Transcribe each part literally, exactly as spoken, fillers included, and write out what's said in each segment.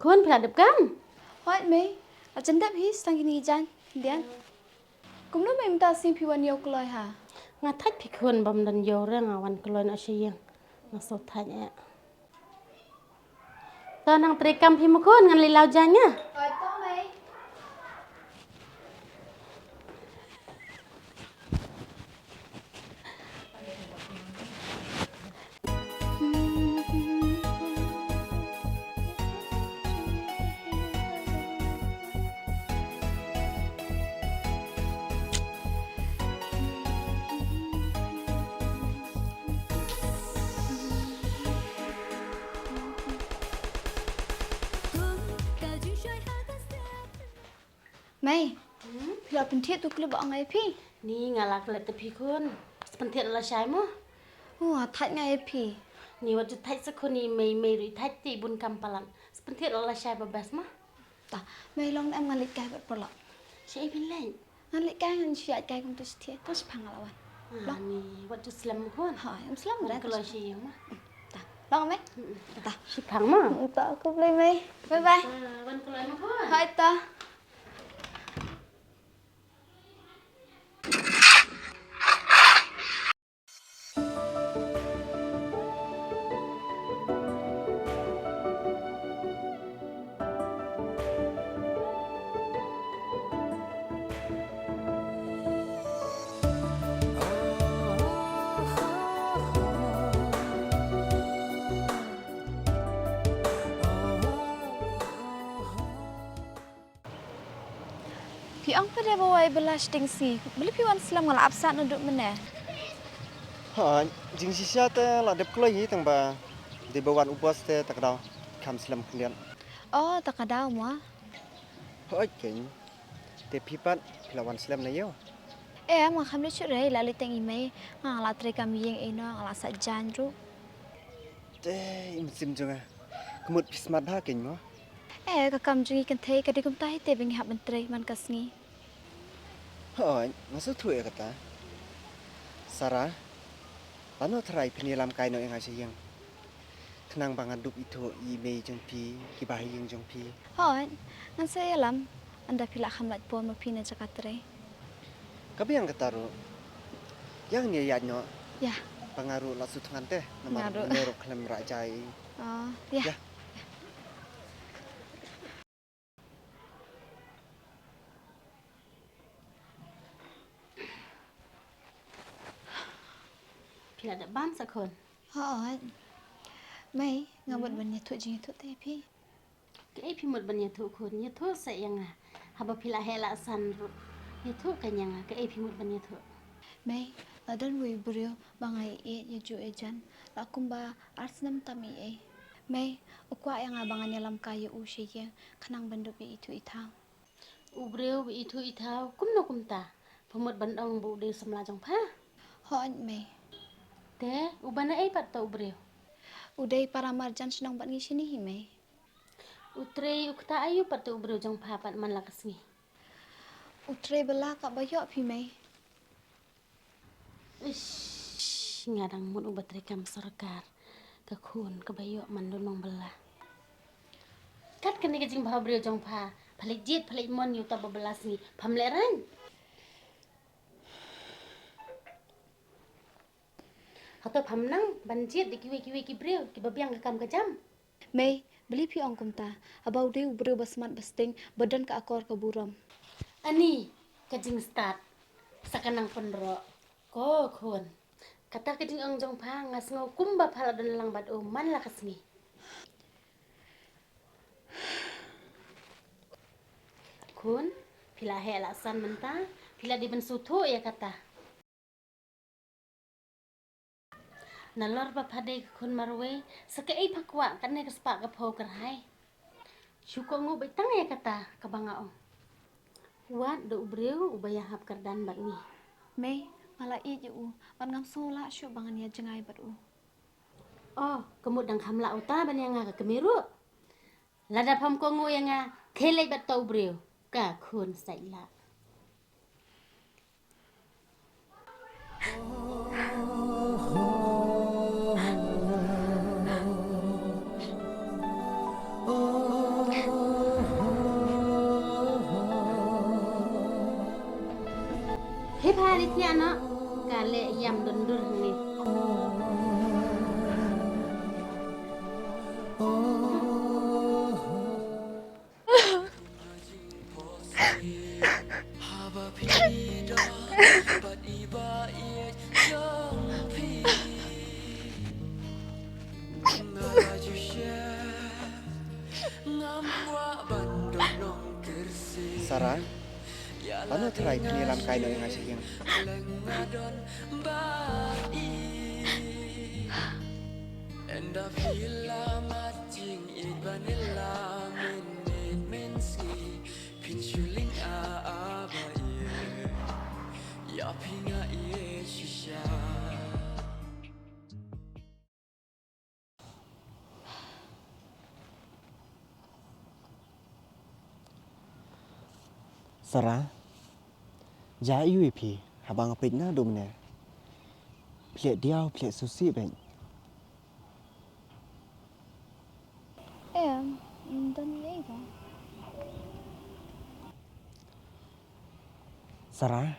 Khun, phi la dep kam? Hooid mei. La jan dep hi, sa tang kine ki jaiñ khyndiat. Kumno mei mynta sngi phi wan ïew kloi ha? Nga thait phi khun, bym don ïew re, nga wan kloi noh sha ïing. Nga sngewthait eh. To nang trei kam phi mo khun, ngan leit law jaiñ nga. Hooid to mei. Mei, hmm? Phi la pynthied tu clip ba ong ai phi? Ni nga la klet te phi khun. Sa pynthied la lashai mo. Uh, thait nga ai phi. Ni wat ju thait sa khun, ni mei mei ruh i thait te i bun kam palat. Sa pynthied la lashai ba best mo. Ta, mei long em ngan leit kai bad paralok. Sha ei phin leit? Ngan leit kai ngan shu ïaid kai kumtu sha thied. Tang shipang nga la wan. Ah, long. Ni wat ju slem mo khun. Ha, em slem. Wan re. Kloi sha ïing mo. Ta, long mei? Mm, ta. Ta. Shipang mo. Mm, ta, khublei mei. Bye bye. Ta, wan kloi mo khun. Hai ta. Phi ong pat de ba wai bylla shiteng sngi. Balei phi wan slem, nga la ap sat naduh mynne. Ha, jingshisha te la dep kloi hi, tang ba dei ba wan u boss te ta ka daw kham slem khyndiat. Oh, ta ka daw mo. Hooid keiñ. Te phi pat phi la wan slem na ïew? Em, nga kham leit shuh re, la leit tang i mei. Nga la trei kam ïing ei noh, nga la sah jaiñ ruh. Te i mynsiem jong nga, ka mut phi smat bha keiñ mo? Eh, ka kam jong ngi kynthei ka dei kumta hi te, ba ngi hap ban trei man ka sngi. Hooid, nga sngewthuh ïa kata. Sara, lano tharai phin ïalam kai noh ïa nga sha ïing, khnang ba ngan dup ithuh ïa i mei jong phi, ki bahaïing jong phi? Hooid, ngan sa ïalam, ynda phi la kham lait por ma phi na jaka trei. Ka biang kata ruh. Ïa ngan ïaid noh. Ïa. Ba nga ruh la shu thngan te. Namar nga ruh. Nga ruh khlem rah jai. Oh, ïa. Ïa. Phi la dep bam sa khun? Hooid. Mei, nga mut ban ïathuh jingïathuh te phi. Kaei phi mut ban ïathuh khun, ïathuh seh ïa nga. Haba phi la heh la san ruh, ïathuh keiñ ïa nga, kaei phi mut ban ïathuh. Mei, la don uwei u briew ba nga ïeit ïajuh ïajan, la kumba ar snem tam eiei. Mei, u kwah ïa nga ba ngan ïalam kai ïa u sha ïing, khnang ban dup ïa ithuh ithaw. U briew ba ithuh ithaw, kumno kumta? Pha mut ban ong ba u dei samla jong pha? Hooid mei. Te, uba naei pat uta u briew? U dei para marjan shnong bad ngi shane hi mei. U trei u kata aïu pat uta u briew jong pha pat man la ka sngi? U trei bylla kaba ïoh phi mei. Ish, nga dang mut uba trei kam sorkar. Ka khun kaba ïoh man duna nong bylla. Kat kane ka jingbha briew jong pha, pha leit jied, pha leit mon ïa uta ba bylla sngi, pham lehraiñ. Hato pham nang ban jied da kiwei kiwei ki briew kiba biang ka kam ka jam? Mei, balei phi ong kumta? Haba u dei u briew ba smat ba sting, ba don ka akor ka burom. Ani ka jingstad sa ka nang pynroh. Ko khun, kata ka jingong jong pha nga sngew kumba pha la don lang bad u man la ka sngi. Khun, phi la heh la san mynta, phi la dei ban sngewthuh ïa kata. Nalor ba pha dei ka khun marwei, sa kaei pha kwah kane ka spah ka phew kyrhai? Shu kohnguh beit tang ïa kata kaba nga ong. Wat da u briew uba ïahap kyrdan bad ngi. Mei, nga la ïeit ïa u, bad ngam sngew lah shuh ba ngan ïa jngai bad u. Oh, ka mut dang kham lah uta ban ïa nga ka kmie ruh. Lada pham kohnguh ïa nga, khie leit bad uta u briew. Ka khun sait lah. Ka ri thiah noh, ka leh ïam don dur hangne. Sara, pano trai kini lam kai no ïa nga sha ïing. Sara, jia aiu ïa phi haba nga peit naduh mynne? Phi leh diaw, phi leh sngewsih beit. Em, ym don ei ei ba. Sara,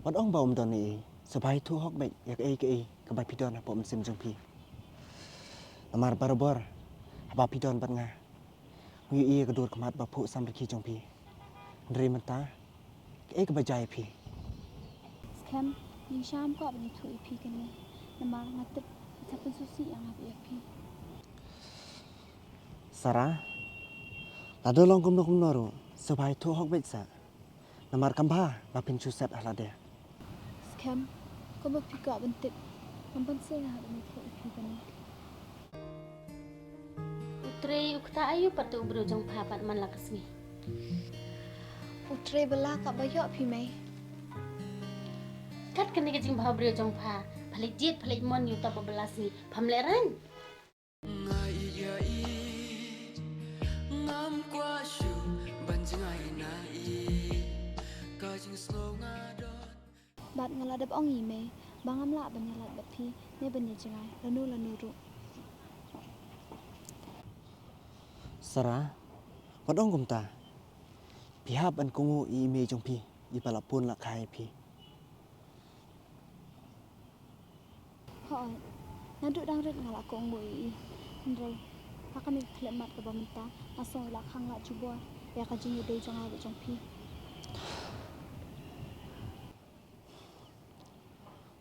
wat ong ba ym don ei ei, sngewbha ïathuh hok beit ïa kaei kaei kaba phi don hapoh mynsiem jong phi. Namar barabor haba phi don bad nga, nga ïohi ïa ka dur khmat ba phuh samrkhie jong phi. Hynrei mynta, kaei kaba jia ïa phi? Skhem, nga sngewsih kwah ban ïathuh ïa phi kane, namar nga tip phi sa pynsngewsih ïa nga bad ïa phi. Sara, lada long kumno kumno ruh, sngewbha ïathuh hok beit sa. Namar kam bha ba phin shu set ha lade. Skhem, kumba phi kwah ban tip, ngam banse nga ha ban ïathuh ïa phi kane. U Trei u ktah aiu pat u briew jong pha pat man la ka sngi? U Trei ba la ka ba ïoh phi mei. Kat kane ka jingbha briew jong pha, pha leit jied, pha leit mon ïa uta ba la sngi, pham lehraiñ. Nga ïeit ïa i, ngam kwah shuh ban jngai na i, ka jingsngew nga don. Bad nga la dep ong ïa i mei ba ngam lah ban ïalait bad phi ne ban ïajngai lano lano ruh. Sara, wat ong kumta. Phi hap ban kohnguh ïa i mei jong phi, i ba la pun la kha ïa phi. Hooid, naduh dang rit nga la kohnguh ïa i. Hynrei ha kane ka khyllipmat kaba mynta, nga sngew i la khang la jubor ïa ka jingïadei jong nga bad jong phi.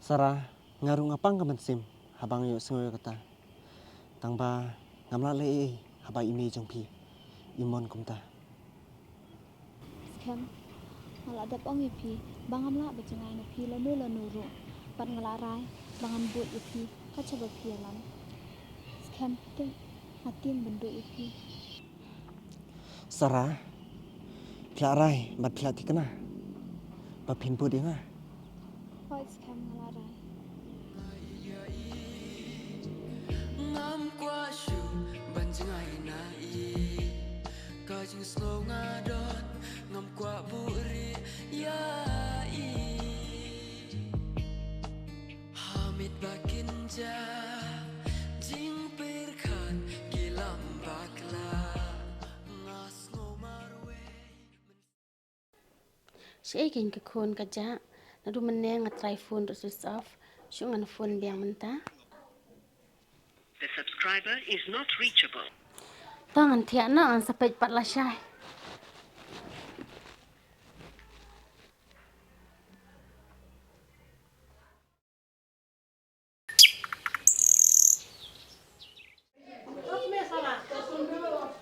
Sara, nga ruh nga pang ka mynsiem haba nga ïohsngew ïa kata. Tang ba ngam lah leh ei ei haba i mei jong phi i mon kumta. Skhem, nga la dep ong ïa phi ba ngam lah ban jngai na phi lano lano ruh. Bad nga la rai ba ngan bud ïa phi kat shaba phi ïalam. Skhem, te nga tieng ban duh ïa phi. Sara, phi la rai bad phi la thikna ba phin bud ïa nga? Hooid, skhem, nga la rai. Ngam kwah shuh ban jngai na i, ka jingsngew nga don, ngam kwah buhrieh ïa i. Ha miet ba kynja jingpyrkhat ki lam bakla, nga sngew marwei. Shaei kein ka khun ka jah, naduh mynne nga try phone ruh switch off, shu ngan phone biang mynta. The subscriber is not reachable. To ngan thiah noh, ngan sa peit pat lashai.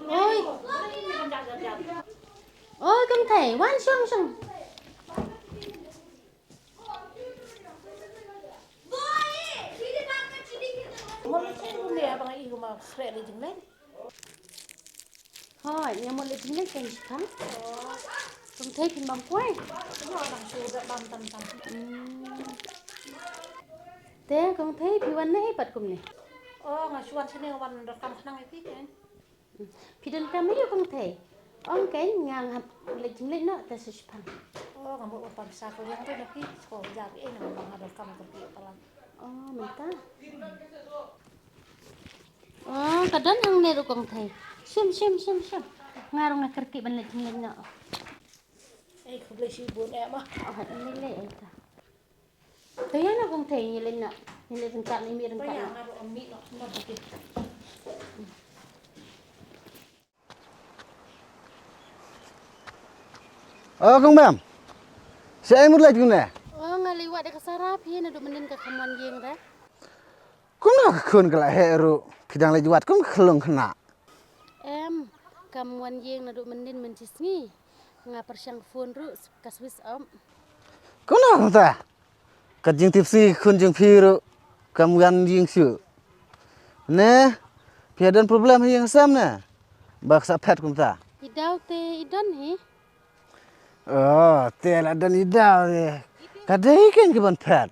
Oi. Oi, Kong Thei, wan shong shong. Hooid, nga mut leit jingleit kein shiphang. Kong Thei phin bam kwai? Nga dang shu bam tam tam. Hmm. Te Kong Thei phi wan naei pat kumne? O, nga shu wan shane, wan donkam khnang ïa phi kein. Phi donkam ïa u Kong Thei? Ong kein, nga hap leit jingleit noh te sa shiphang. O, nga mut wan pynshai ka liang ruh na phi, shu ja phi, eh, nga donkam ka phi palat. O, mynta. O, ka don hangne ruh Kong Thei. Shim, shim, shim, shim. Nga ruh nga kyrkieh ban leit jingleit noh. E Khublei shibun eh ma. Oh, ini le ita. Taya na kong te ini le na. Ini le ryngkat, ini ryngkat na. Oh, kong mem. Sa ai mut lait kumne. Oh, nga lei wad da ka Sara, phi naduh mynnin ka kham wan ïing re. Kumno ka khun ka la heh ruh, phi dang leit wad kum ka khyllung khynnah. Em, kam wan ïing naduh mynnin mynta sngi. Nga pyrshang phone ruh ka switch off. Kumno kumta? Ka jingtip sngi ka khun jong phi ruh kam wan ïing shuh. Ne, phi don problem ha ïing sem ne? Ba ka sa phet kumta. I daw te i don hi. Oh, te la don i daw te. Ka dei kein ki ban phet.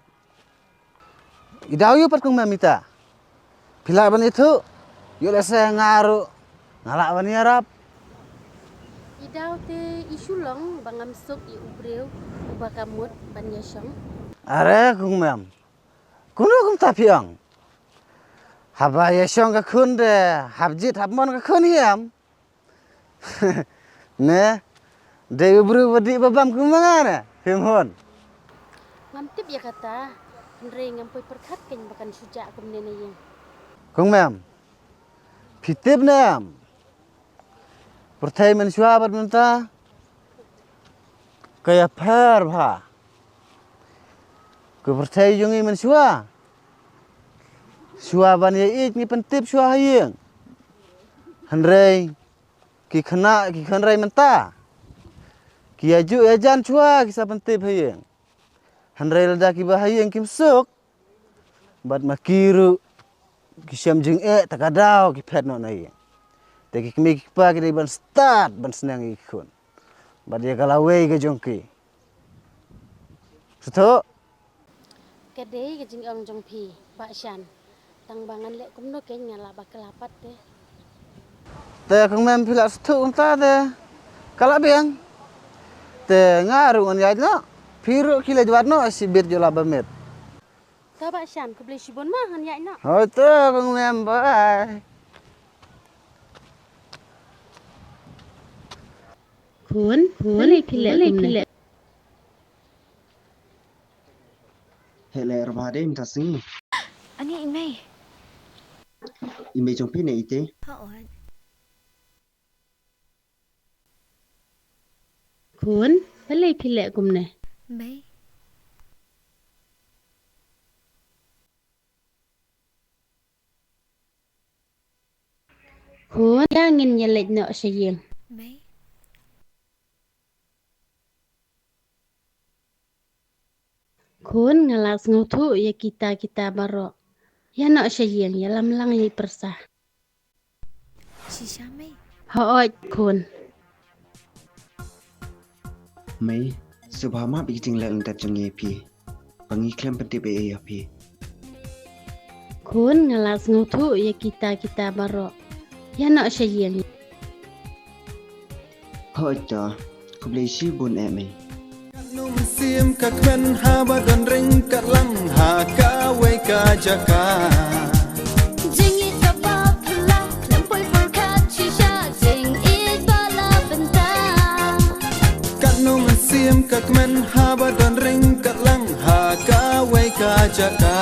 I daw ïa u pat kong mem ita. Phi lah ban ithuh. Ïoh lehse nga ruh nga lah ban ïarap. I daw te i shu long ba ngam suk ïa u briew uba ka mut ban ïashong. Are kong mem. Kumno kumta phi ong? Haba ïashong ka khun de hap jied hap mon ka khun hi em. Ne, dei u briew ba dih ba bam kum ma nga ne, phim hun. Ngam tip ïa kata, hynrei ngam poi pyrkhat kein ba kan shu jah kumne na ïing. Kong mem, phi tip ne em? Pyrthei mynshuwa bad mynta ka ïapher bha. Ka pyrthei jong ngi mynshuwa, shuwa ban ïaieit ngi pyntip shuwa ha ïing. Hynrei ki khynnah ki khynnah mynta ki ïajuh ïajan shuwa ki sa pyntip ha ïing. Hynrei lada kiba ha ïing kim suk, bad ma ki ruh ki shem jingeh, ta ka daw ki phet noh na ïing. Te ki kmie ki kpa ki dei ban stad ban sneng ïa ki khun bad ïa ka lawei ka jong ki. Sngewthuh? Ka dei ka jingong jong phi, Bah Shan. Tang ba ngan leh kumno kein, nga lah ba khlem pat te. Te kong mem phi lah sngewthuh kumta te ka lah biang. Te nga ruh ngan ïaid noh. Phi ruh ki leit wad noh, shibit jong la ba miet. To Bah Shan, khublei shibun ma, ngan ïaid noh. Hooid to kong mem, bye. Khun, khun, balei phi leh kumne? Heh leh, ar bha de mynta sngi. Ani i mei. I mei jong phi ne ite? Hooid. Khun, balei phi leh kumne? Mei. Khun, ïa ngin ïa leit noh sha ïing. Mei. Khun, nga la sngewthuh ïa kita kita baroh. Ïa noh sha ïing, ïalam lang ïa i pyrsa. Shisha mei. Hooid khun. Mei, sngewbha map ïa ki jingleh lyndet jong ngi ïa phi. Ba ngi khlem pyntip ei ei ïa phi. Khun, nga la sngewthuh ïa kita kita baroh. Ïa noh sha ïing. Hooid to, khublei shibun eh mei. Kat num sim ka kmen haba don ring kat lang ha kawei ka jaka. Jingïeit kaba phylla, lem poi pyrkhat shisha, jingïeit ba la bynta. Kat num sim ka kmen haba don ring kat lang ha kawei ka jaka.